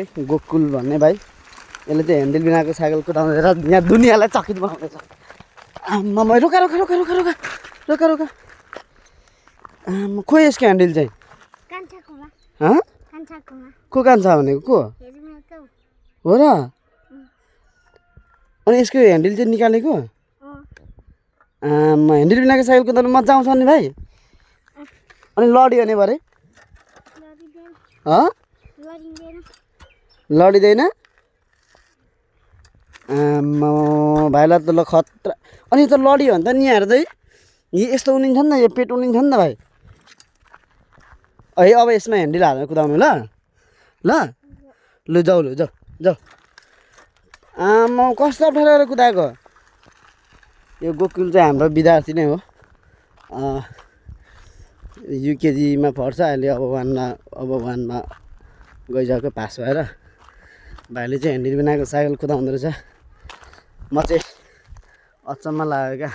गोकुल भन्ने भाइ यसले चाहिँ ह्यान्डल बिनाको साइकल कुदाउँदै र यहाँ दुनियाँलाई चकित बनाउँदैछ। आम्मा रोका रोका रोका रोका रोका रोका रोका आम्मा खोइ यसको ह्यान्डल चाहिँ को कान्छ भनेको को हो र? अनि यसको ह्यान्डल चाहिँ निकालेको? आम्मा ह्यान्डल बिनाको साइकल कुदाउनु मजा आउँछ नि भाइ? अनि लड्यो भने भरे लडिँदैन? आम्मा भाइलाई त ल खतरा। अनि त लड्यो भने त नि हेर्दै यस्तो उनिन्छ नि त, यो पेट उनिन्छ नि त भाइ। है अब यसमा ह्यान्डल हालेर कुदाउनु ल ल लु जाऊ लु जाऊ जाऊ। आम्मा कस्तो अप्ठ्यारो कुदाएको। यो गोकुल चाहिँ हाम्रो विद्यार्थी नै हो, युकेजीमा पढ्छ अहिले। अब वानमा गइसक्यो पास भएर। भाइले चाहिँ ह्यान्डल बिनाको साइकल कुदाउँदो रहेछ। म चाहिँ अचम्म लाग्यो क्या।